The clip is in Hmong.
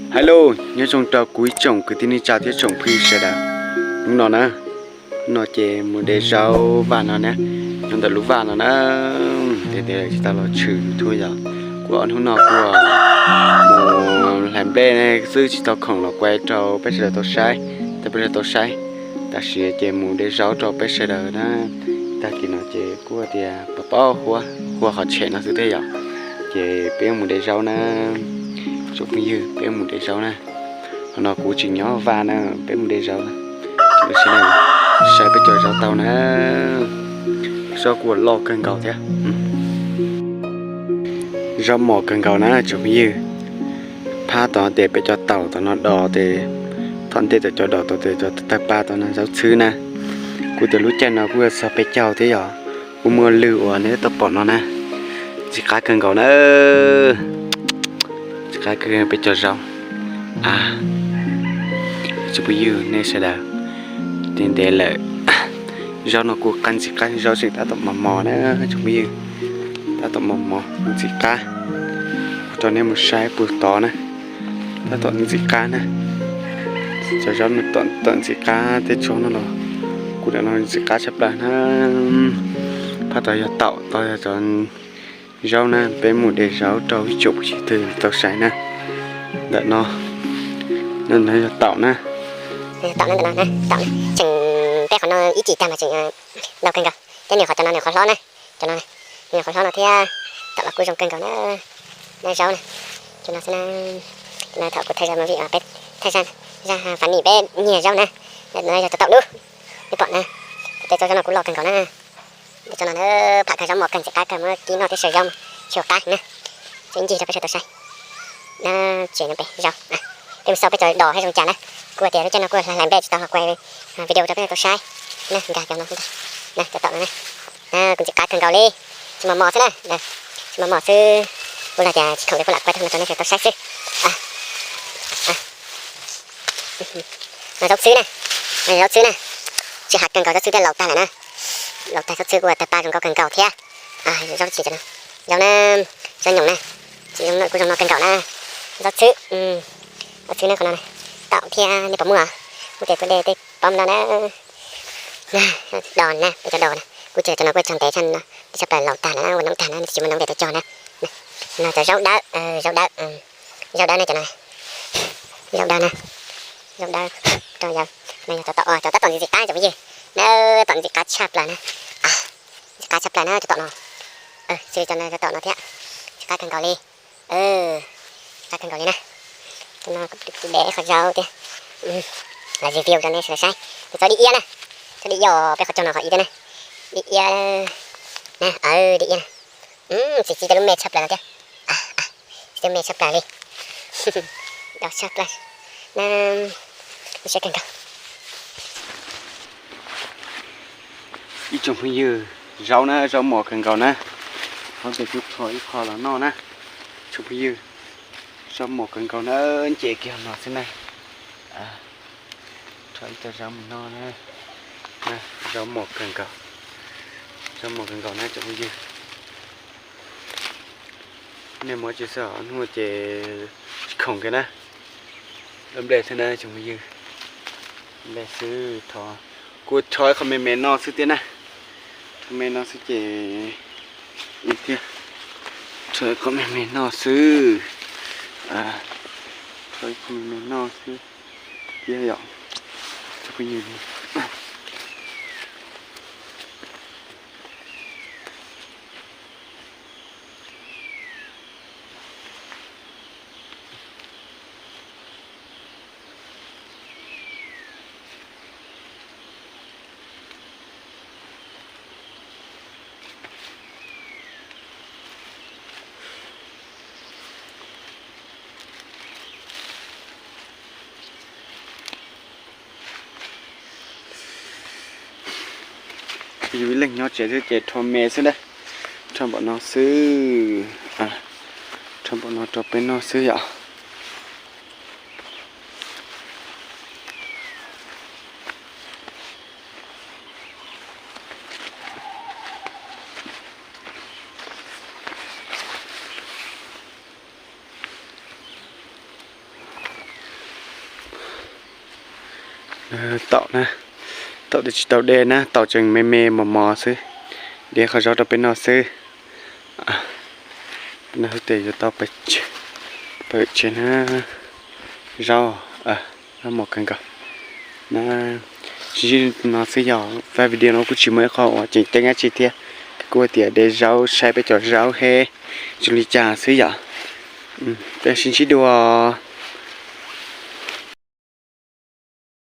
Hello, nyob zoo rau kuv ib tsoom kwv tij neej tsa thiab tsoom phooj ywg sawv daws. Hnub no na, hnub no ces mus de zaub vaj no na, nyob ntawm lub vaj no na, tias tias tsis tau los tshwm YouTube yom. Kuv ob hnub no kuj mus hlais nplej xwb, tsis tau khoom los kuaj rau peb sawv daws tau saib, tau peb sawv daws tau saib. Tam sim ces mus de zaub rau peb sawv daws na. Tag kis no ces kuj tias pab pab huab, huab qhov tshem no xwb thiab yom. Ces peb mus de zaub na, tsoom phooj ywg, peb mus de zaub na. Qhov no kuv tseem nyob vaj na, peb mus de zaub na. Saib peb cov zaub tau na, zaub kuj loj kawg nkaus thiab. Zaub mos kawg nkaus na tsoom phooj ywg. Phab tom no ces peb cov taum tom no dos ces, tom ntej tom cov dos tom ces cov tawg paj tom no zaub txhwb na. Kuv tias lub caij no kuj yuav txog peb caug thiab yom, kuj muaj lwg uas nej tau pom no na. Ntxim qab kawg nkaus na, ntxim qab kawg peb cov zaub. A, tsoom phooj ywg nej sawv daws, ntev ntev lawm, zaub no kuj qab ntxim qab, zaub tseem tab tom mos mos na tsoom phooj ywg, tab tom mos mos ntxim qab. Kuv rau nej mus saib puag tod na, tab tom ntxim qab na. Cov zaub no tom ntxim qab tej tsob no los, kuj ntawm no ntxim qab tshaj plaws na. Phab tod yog taum, tod yog cov zaub na, peb mus de zaub rau ib tsoom phooj ywg tau saib na. Ntawm no, no yog taum na. Taum na, ntawm no taum na, tseem peb qhov no ib cim tag mas tseem ntau kawg nkaus thiab, nws qhov cov no nws qhov hlob na, cov no nws qhov hlob no thiab. Taum los kuj zoo kawg nkaus na, na zaub na, cov no xwb na. Cov no thaum kuv thaij zaj movie, peb thaij zaj, zaj fani peb nyiag zaub na, no yog cov taum dub, nej pom na, tej tsob zaub no kuj loj kawg nkaus na. Tej tsob no na, pham kawg, zaub mos kawg, ntxim qab kawg, muab kib noj thiab xyaw zaub xyaw qab na. Tseem ncig rau peb sawv daws tau saib na, tseem no peb zaub, peb mus xauj peb cov dos thiab zoo cas na. Kuj tias lub caij no kuj hlais nplej tsis tau los kuaj video rau peb tau saib na, nkag cov no, na cov taum no na. Kuj ntxim qab kawg nkaus li, tsis mos mos xwb na, tsis mos mos xwb, kuj los tias tsis khoom li kuj lam kuaj rau no rau nej sawv daws tau saib xwb. No zaub txhwb na, no zaub txhwb na, tsis hav kawg nkaus, zaub txhwb thiaj laus tag lawm na. Laus tag, zaub txhwb kuj tawg paj zoo nkauj kawg nkaus thiab. Zaub tsis, zaub na, zaub nyoos na, tsis zoo kuj zoo no kawg nkaus na. Zaub txhwb, zaub txhwb na, qhov no taum thiab, nej puas muaj? Kuj tias kuj de tej pob no na. Dos na, peb cov dos na, kuj tsis, cov no kuj tsog ntev tshaj no, tshaj plaws, laus tag lawm na, ua noob tag na, tsis muaj noob de tau cog na. No cov zaub dawb, zaub dawb, zaub dawb na cov no, zaub dawb na, zaub dawb rau yawg. No yog cov taum, cov tab tom ntxim ntxim qab cov phooj ywg, na tom ntxim qab tshaj plaws na. Ntxim qab tshaj plaws na cov taum no. Xws li cov no, cov taum no thiab, ntxim qab kawg nkaus li. Ntxim qab kawg nkaus li na. Cov no kuv de qhov zaub thiab, los review rau nej sawv daws saib. Kuv txo di iab na, txo di iab os, peb qhov cog no qhov ib thiab na. Di iab na, di iab na. Txiv txiv cov lub me tshaj plaws no thiab. Txiv lub me tshaj plaws li. Dos tshaj plaws na. Siab kawg nkaus. Ib tsoom phooj ywg, zaub na, zaub mos kawg nkaus na. Qhov ntawd kuv rho ib qho los noj na. Tsoom phooj ywg, zaub mos kawg nkaus na, nce kiag no xwb na. Rho ib co zaub mus noj na. Zaub mos kawg nkaus, zaub mos kawg nkaus na tsoom phooj ywg. Nej muab tsis xwb, hnub ces tsis khoom kiag na. Lub nplej xwb na tsoom phooj ywg. Nplej xwb, kuv rho ib qho me me noj xwb thiab na. Rho me noj xwb ces, ib thiab, rho ib qho me me noj xwb. Rho ib qho me me noj xwb thiab yom. Tsoom phooj ywg, Yus ib leeg nyob tsev xwb ces rho me xwb na. Rho npaum no xwb. Rho npaum no rau peb noj xwb yom. Taum na, taum twb tsis tau de na, taum tseem me me mos mos xwb. De qhov zaub rau peb noj xwb. Peb noj xwb tes yuav tau pawm tsev na. Zaub, zaub mos kawg nkaus na. Sib ntsib no xwb yog fab video no kuj tsis muaj ib qho uas tseem ceeb dab tsi thiab, kuj tias de zaub saib peb cov zaub he zoo li cas xwb yom. Peb sib ntsib dua.